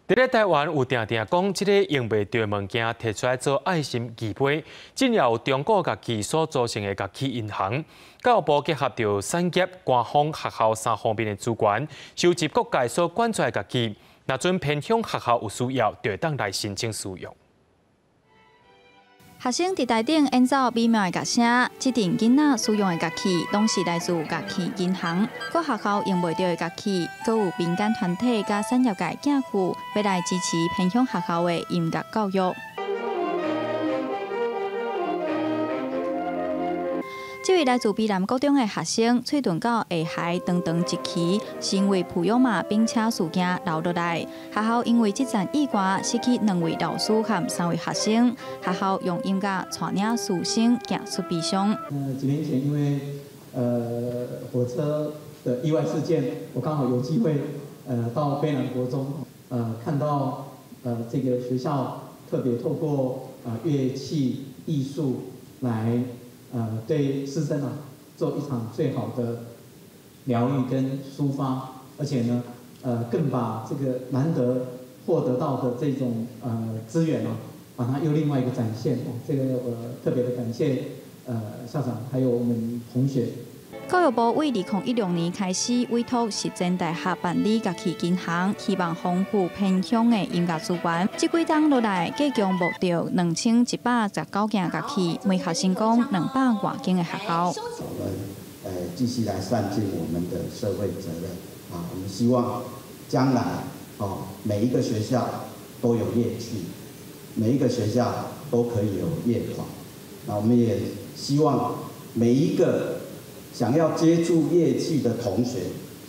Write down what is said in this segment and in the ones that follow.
佇咧台灣有定定講，這个用袂著的物件提出來做愛心義賣，進而有中古樂器所組成的樂器銀行。教育部結合著產業、官方、學校三方面的資源，收集各界所捐出來的樂器，若準偏鄉學校有需要，就會當來申請使用。學生佇台頂演奏美妙的樂聲，這陣囡仔使用的樂器，攏是來自樂器銀行。各學校用袂著的樂器，閣有民間團體佮產業界寄付，欲來支持偏鄉學校的音樂教育。這位來自卑南國中的學生，喙唇到下頦長長一期，是因為普悠瑪冰車事件留落來。學校因為這場意外，失去兩位老師和三位學生。學校用音樂帶領師生行出悲傷。幾年前因為火車的意外事件，我剛好有機會到卑南國中，看到這個學校特別透過樂器藝術來對師生啊，做一場最好的療癒跟抒發，而且呢，更把這個難得獲得到的這種資源啊，把它又另外一個展現。這個我特別的感謝校長，還有我們同學。教育部為2016年開始委託實踐大學辦理樂器銀行，希望豐富偏鄉的音樂資源。這幾冬落來，計共募著2119件樂器，每學生講200外間的學校。我們繼續來善盡我們的社會責任啊！我們希望將來哦，每一個學校都有樂器，每一個學校都可以有樂團。那我們也希望每一個想要接觸樂器的同學，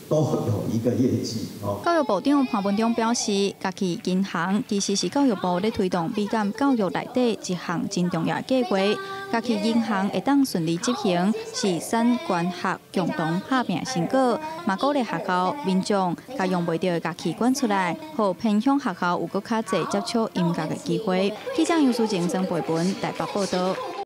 都有一個樂器哦。教育部長潘文忠表示，樂器銀行其實是教育部咧推動美感教育內底一項真重要的計劃。樂器銀行會當順利執行，是產官學共同拍拚的成果，嘛鼓勵學校民眾共用袂著的樂器捐出來，予偏鄉學校有閣較濟接觸音樂的機會。記者楊淑靜、曾培文台北報導。